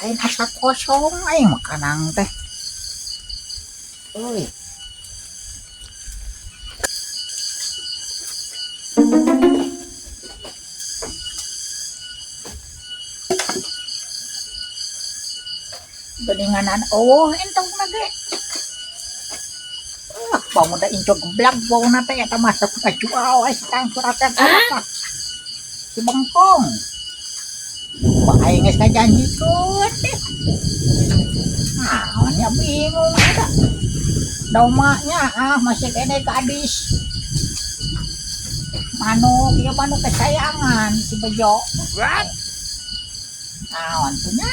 Aing asa kosong aing makanang teh. Euy. Beninganan oh entong na ge. Ah, bangun da inco geblak bau na teh eta masuk ka jual we si tang surat teh apa. Si bengkong. Pak aing geus kajanjikeun teh. Naon ya bingung eta. Domanya ah masih kene gadis. Manuk, ieu manuk kesayangan si Bejo. What? Naon tuh nya?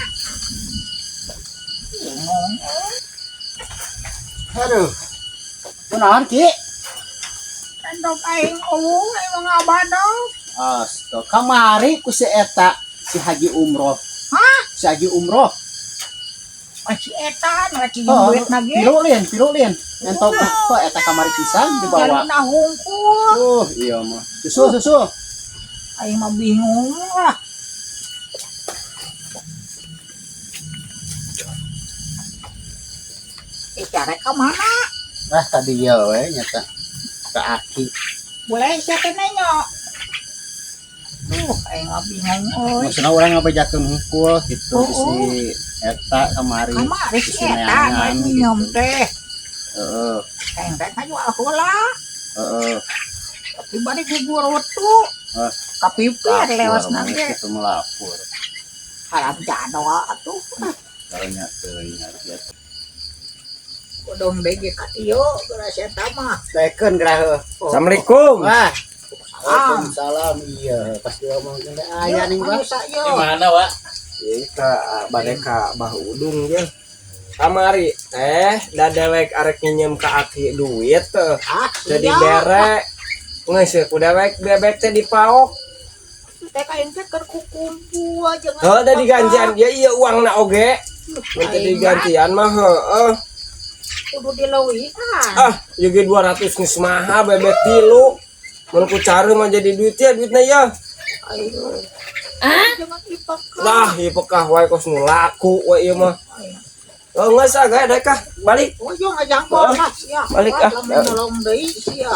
Bingung euy. Aduh. Kunaon, Ki? Endog aing eueuh aing mah ngabadog. Astaga, kamari ku si eta si Haji Umroh. Hah? Si Haji Umroh. Ah, si eta nu rek Oh, duit na ge. Pirulin, pirulin. Entog kok eta kamari pisan dibawa. Jaluna hungkul. Iya mah. Susu, susu. Aing mah bingung lah. Eh, cara ka mana? Ah, tadi ya we nyata ke aki. Boleh siapa nanya? Tuh, aing mah bingung euy. Maksudna urang ngabejakeun hungkul gitu Oh, si eta kamari. Kamari si Si eta neangan nu minum gitu. teh. Heeh, Aing teh ngajual heula. heeh. Tapi balik ku guru tuh. Ah. Kapipir lewas Lapor, nage. Gitu melapor. Haram jadoa atuh. Kalanya teuing ya. Kodong bege ka dieu geura si eta mah. Daekeun gerah heuh. Assalamualaikum. Wah. Salam. Waalaikumsalam. Iya, pas diomongkeun teh aya ning, Bang. Manusia ieu. Di mana, Wak? Ieu ka bade ka Bah Udung ge. Kamari teh da dewek arek nginjem ka aki duit teh. Ah, Jadi sia. bere geus ku dewek bebek teh dipaok. Teh kain teh keur kukumpul jeung Heuh da digantian ya ieu uangna oge. Minta digantian mah heueuh. Kudu dileuwihan. Ah, ieu ge 200 geus maha bebek tilu. Mun ku cari mah jadi duit ya duitna ya. Ayo. Jangan dipekah. Lah, ieu pekah wae kos nu laku we ieu mah. Oh, geus ah gae dek ah, balik. Oh, yo ngajangkol lah sia. Balik, ah. Lamun nolong deui sia.